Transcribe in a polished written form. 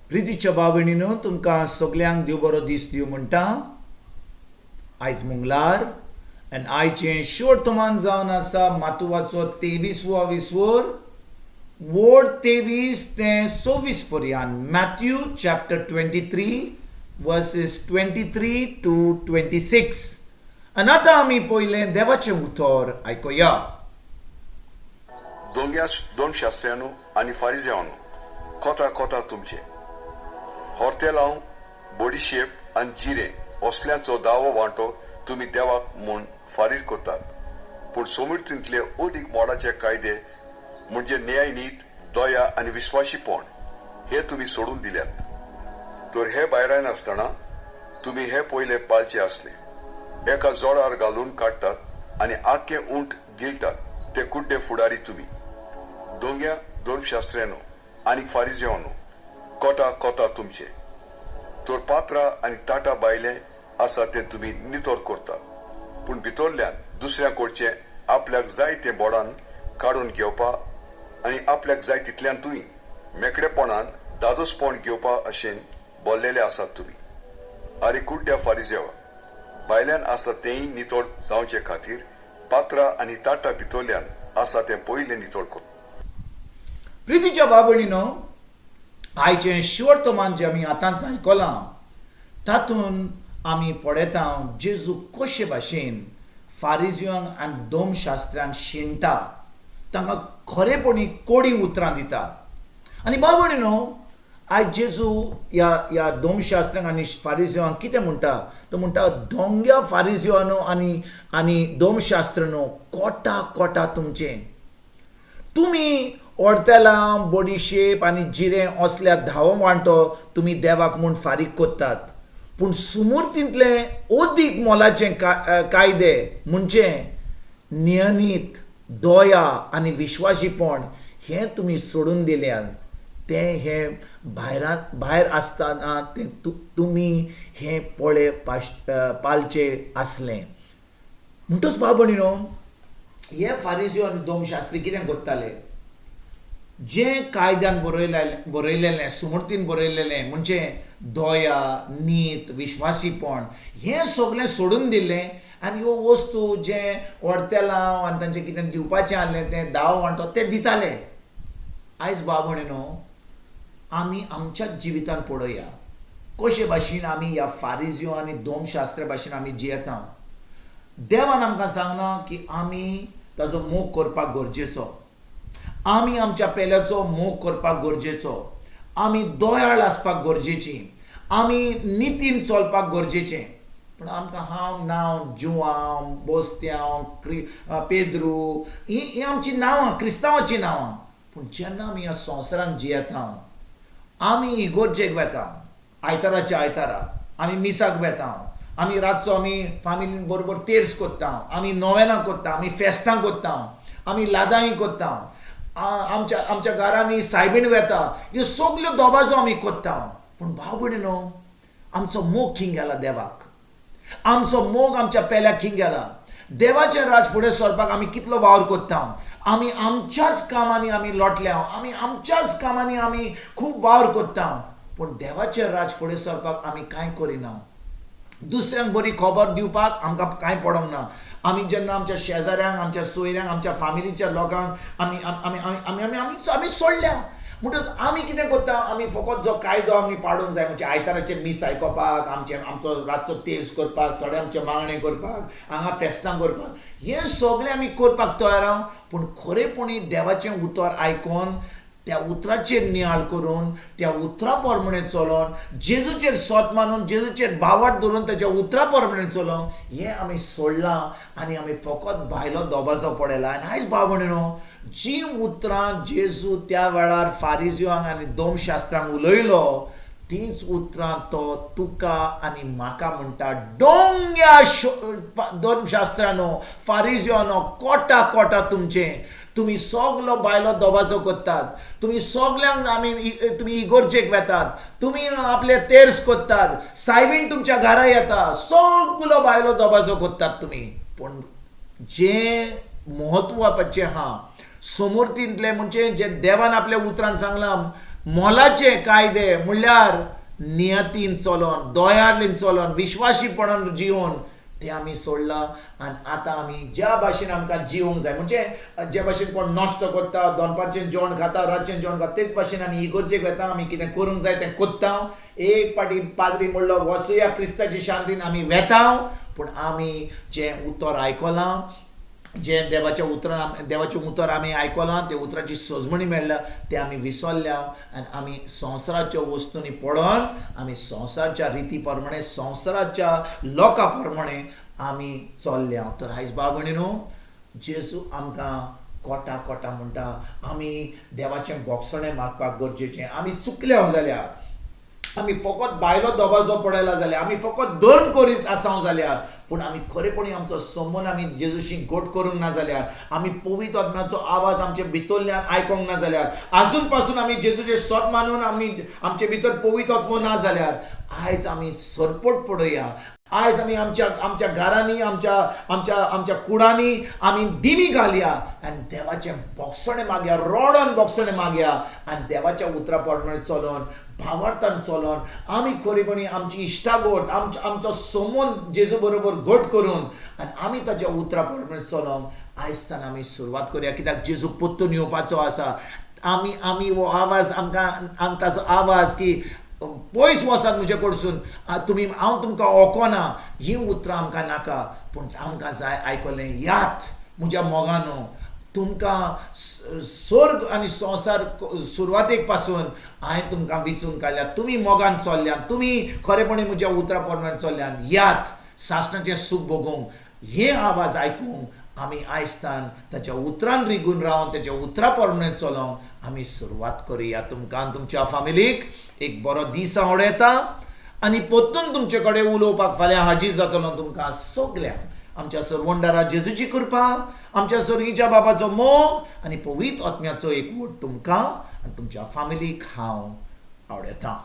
प्रितीच्या भाव-भयणीनो, तुमकां सगल्यांक देव बरो दीस दिवं म्हणटा. आयज मंगळार आनी आयचें शुवर्तमान जावन आसा मातुवाचो 23वो विस्वोर, वोड 23 ते 26 पर्यंत, Matthew chapter 23 verses 23 to 26. आनी आतां आमी पयलें देवाचें उतर आयकुया. दोंग्या धर्मशास्त्र्यानो आनी फारिजेवानो, कोता कोता तुमचे! होर्तेलांव, बडिशेप आनी जिरें असल्यांचो दावो वांटो तुमी देवाक म्हूण फारीक करतात, पूण सोमिर्तींतले अदीक मोडाचे कायदे म्हणजे न्यायनीत, दया आनी विस्वाशीपण हे तुमी सोडून दिल्यात. तर हे भायराय नासतना तुमी हे पयले पाळचे आसले. एका जोडार घालून काडटात आनी आख्खे उंट गिळटात ते कुड्डे फुडारी तुमी! दोंग्या धर्मशास्त्र्यानो आनी फारिजेवानो, कोटा कोटा तुमचे! तर पात्रा आनी ताटा भायले आसा तें तुमी नितळ करतात, पूण भितरल्यान दुसऱ्या कडचे आपल्याक जाय तें बोडान काडून घेवपा आनी आपल्याक जाय तितल्यानूय मेकळेपणान दादोसपण घेवपा अशें बोल्लेले आसात तुमी. आरे कुड्ड्या फारिजेवा, भायल्यान आसा तेंय नितळ जावचे खातीर पात्रा आनी ताटा भितरल्यान आसा तें पयलें नितळ कर. प्रितीच्या भाव-भयणीनो, आयचें शुवर्तमान जें आमी आतांच आयकलां, तातूंत आमी पळयता जेजू कशे भाशेन फारिजियांक आनी धर्मशास्त्र्यांक शिणटा, तांकां खरेपणी कोडी उतरां दिता. आनी भाव-भयणीनो, आयज जेजू ह्या धर्मशास्त्र्यांक आनी फारिजियांक कितें म्हणटा? तो म्हणटा, दोंग्या फारिजियानो आनी धर्मशास्त्रानो, कोटा कोटा तुमचें! तुमी ओडतेलां, बडिशेप आनी जिरें असल्या धावो वांटो तुमी देवाक म्हूण फारीक करतात, पूण सुमुर्तींतले अदीक मोलाचे कायदे म्हणजे नियनीत, दया आनी विश्वासीपण हें तुमी सोडून दिल्यात. तें हें भायरान भायर आसतना तें तुमी हें पळे पाळचें आसलें. म्हणटच भाव भयणीनो, हे फारिजियो आनी धर्मशास्त्री कितें करताले? जें कायद्यान बरयलेलें, सुमूर्तीन बरयलेलें, म्हणजे दया, नीत, विश्वासीपण, हें सगळें सोडून दिलें आनी ह्यो वस्तू जें व्हडतेलांव आनी तांचें कितें दिवपाचें आहलें तें दाव वांटो तें दिताले. आयज भाव भयणीनो, आमी आमच्याच जिवितान पळोवया कशे भाशेन आमी ह्या फारिजियो आनी धर्मशास्त्रा भाशेन आमी जियेता. देवान आमकां सांगलां की आमी ताजो मोग करपाक गरजेचो, आमी आमच्या पेल्याचो मोग करपाक गरजेचो, आमी दयाळ आसपाक गरजेची, आमी नितीन चलपाक गरजेचें. पूण आमकां हांव नांव जुवांव, बोस्त्यांव, क्रि पेद्रू हीं हीं आमचीं नांवां, क्रिस्तांवाचीं नांवां. पूण जेन्ना आमी ह्या संवसारांत जियेता, आमी इगोर्जेक वेता, आयताराच्या आयतारा आमी मिसाक वेता, आमी रातचो आमी फामिली बरोबर तेर्स करता, आमी नोवेनां करता, आमी फेस्तां करता, आमी लादाई करता, आमच्या घरांनी सायबीण वेता, ह्यो सगल्यो दबाजो आमी करता. पूण भाव भयणीनो, आमचो मोग खंय गेला देवाक? आमचो मोग आमच्या पेल्याक खंय गेला? देवाचें राज फुडें सरपाक आमी कितलो वावर करता? आमी आमच्याच कामांनी आमी लोटल्या, आमी आमच्याच कामांनी आमी खूब वावर करता, पूण देवाचें राज फुडें सरपाक आमी कांय करिना. दुसऱ्यांक बरी खबर दिवपाक आमकां कांय पडोंक ना. आमी जेन्ना आमच्या शेजाऱ्यांक, आमच्या सोयऱ्यांक, आमच्या फामिलीच्या लोकांक आमी आमी आमी आमी आमी आमी आमी सोडल्या. म्हणटच आमी कितें करता? आमी फकत जो कायदो आमी पाडूंक जाय, म्हणजे आयताराचें मीस आयकोपाक, आमचें आमचो रातचो तेज करपाक, थोडे आमचे मागणें करपाक, हांगा फेस्तां करपाक, हें सगळें आमी करपाक तयार आहा. पूण खरेपणी देवाचें उतर आयकोन, त्या उतराचेर नियाळ करून, त्या उतरा प्रमाणे चलोन, जेजूचेर सोत मानून, जेजूचेर बावट धरून ताच्या उतरा प्रमाणे चलोन, हें आमी सोडलां आनी आमी फकत भायलो दबाजो पळयला. आनी आयज भाव भयणीनो, जीं उतरां जेजू त्या वेळार फारिजियांक आनी धर्मशास्त्रांक उलयलो, तींच उतरां तो तुका आनी म्हाका म्हणटा, डोंग्या धर्मशास्त्रानो, फारिजियानो, कोटा कोटा तुमचें! तुमी सगलो बायलो दबाजो करतात, तुमी सगल्यांक आमी तुमी इगोर्जेक वेतात, तुमी आपले तेर्स करतात, सायबीण तुमच्या घरा येता, सगलो बायलो दबाजो करतात तुमी, पूण जें म्हत्वाचें आहा समोर्तींतलें, म्हणजे जें देवान आपल्या उतरान सांगलां मोलाचे कायदे म्हणल्यार नियतीन चलोन, दयालीन चलोन, विश्वासीपणान जिवन ते आमी सोडला आनी आतां आमी ज्या भाशेन आमकां जिवंक जाय, म्हणजे जे भाशेन कोण नश्ट करता, दनपारचें जेवण खाता, रातचें जेवण खाता, तेच भाशेन आमी इगर्जेक वेता, आमी कितें करूंक जाय तें कोत्ता. एक पाटी पाद्री म्हणलो वसुया क्रिस्ताची शांतीन आमी वेता, पूण आमी जें उतर आयकलां, जें देवाच्या उतरान देवाचें उतर आमी आयकलां, त्या उतराची सजमणी मेळ्ळ्या तें आमी विसरल्या आनी आमी संवसाराच्या वस्तूंनी पडोन आमी संवसाराच्या रिती प्रमाणे, संवसाराच्या लोकां प्रमाणे आमी चल्ल्या. तर आयज भाव भयणी न्हू, जेजू आमकां कोटा कोटा म्हणटा, आमी देवाचें बोगसणें मागपाक गरजेचें. आमी चुकल्या जाल्यार, आमी फकत बायलो दबाजो पडयला जाल्यार, आमी फकत धर्म करीत आसा जाल्यार, पूण आमी खरेपणी आमचो संबंद आमी जेजूशी गोट करूंक ना जाल्यार, आमी पवित्र आत्म्याचो आवाज आमचे भितरल्यान आयकोंक ना जाल्यार, आजून पासून आमी जेजूचें सत मानून आमी आमचे भितर पवित्र आत्मो ना जाल्यार, आयज आमी सरपट पडोया. आयज आमी आमच्या आमच्या घरांनी, आमच्या आमच्या आमच्या कुडांनी आमी दिमी घालया आनी देवाचें बोगसणें मागया, रोडोन बोगसणें मागया आनी देवाच्या उतरा प्रमाणे चलोन, भावार्थान चलोन आमी खरेपणी आमची इश्टागत, आमचो आमचो संबंद जेजू बरोबर घट करून आनी आमी ताच्या उतरा प्रमाणे चलोंक आयजतान आमी सुरवात करुया. कित्याक जेजू परतून येवपाचो आसा. आमी आमी हो आवाज आमकां ताचो आवाज की पयस वचात म्हजे कडसून तुमी, हांव तुमकां वळखना, हीं उतरां आमकां नाका. पूण आमकां जाय आयकलें, यात म्हज्या मोगानो, तुमकां स्वर्ग आनी संवसार सुरवातेक पासून हांवें तुमकां विचून काडल्या, तुमी मोगान चल्ल्यान, तुमी खरेपणी म्हज्या उतरां प्रमाण चल्ल्यान, यात सासणाचें सूख भोगूंक. हे आवाज आयकूंक आमी आयजतान ताच्या उतरान रिगून रावन ताच्या उतरां प्रमाणे चलोवंक आमी सुरवात करुया. तुमकां आनी तुमच्या फामिलीक एक बरो दीस हांव उडयता आनी परतून तुमचे कडेन उलोवपाक फाल्यां हाजीर जातलो. तुमकां सगल्यांक आमच्या सरवंडारा जेजूची कृपा, आमच्या सर्गीच्या बाबाचो मोग आनी पवित्र आत्म्याचो एकवट तुमकां आनी तुमच्या फामिलीक हांव आवडयतां.